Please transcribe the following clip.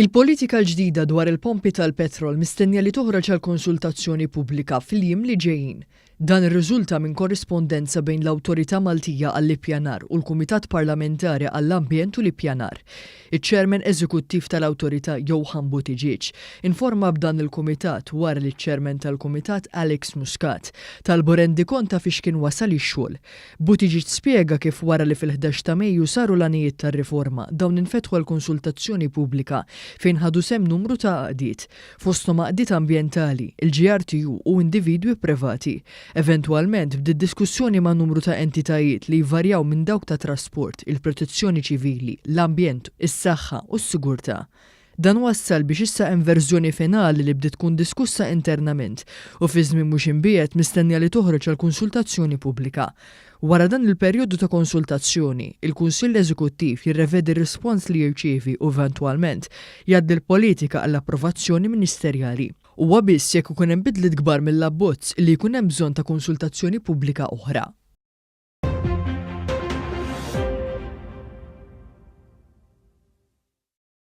Il-politika l-ġdida dwar il-pompi tal-petrol mistennija li toħroġ għal konsultazzjoni pubblika fil-jiem li ġejjin. Dan irriżulta minn korrispondenza bejn l-Awtorità Maltija għall-Ippjanar u l-Kumitat Parlamentari għall-Ambjent u l-Ippjanar. Iċ-Chairman Eżekuttiv tal-Awtorità Johann Buttigieg informa b'dan lill-Kumitat wara li ċ-Chairman tal-Kumitat Alex Muscat talbu rendikont ta' fiex kien wasal ix-xogħol. Buttigieg spjega kif wara li fil-11 ta' Mejju saru l-għanijiet tar-riforma, dawn infetħu għal konsultazzjoni pubblika fejn ħadu sehem numru ta' għaqdiet, fosthom għaqdiet ambjentali, il-GRTU u individwi privati. Eventwalment bdiet diskussjoni ma' numru ta' entitajiet li jvarjaw minn dawk tat-trasport, il-protezzjoni ċivili, l-ambjent, is-saħħa u s-sigurtà. Dan wassal biex issa hemm verżjoni finali li bdiet tkun diskussa internament u fi żmien mhux imbiegħed mistennija li toħroġ għal konsultazzjoni pubblika. Wara dan il-perjodu ta' konsultazzjoni, il-Kunsill Eżekuttiv jirrevedi r-rispons li jirċievi u eventwalment jgħaddi l-politika għall-approvazzjoni ministerjali. Huwa biss jekk ikun hemm bidliet kbar mill-abbozz li jkun hemm bżonn ta' konsultazzjoni pubblika oħra.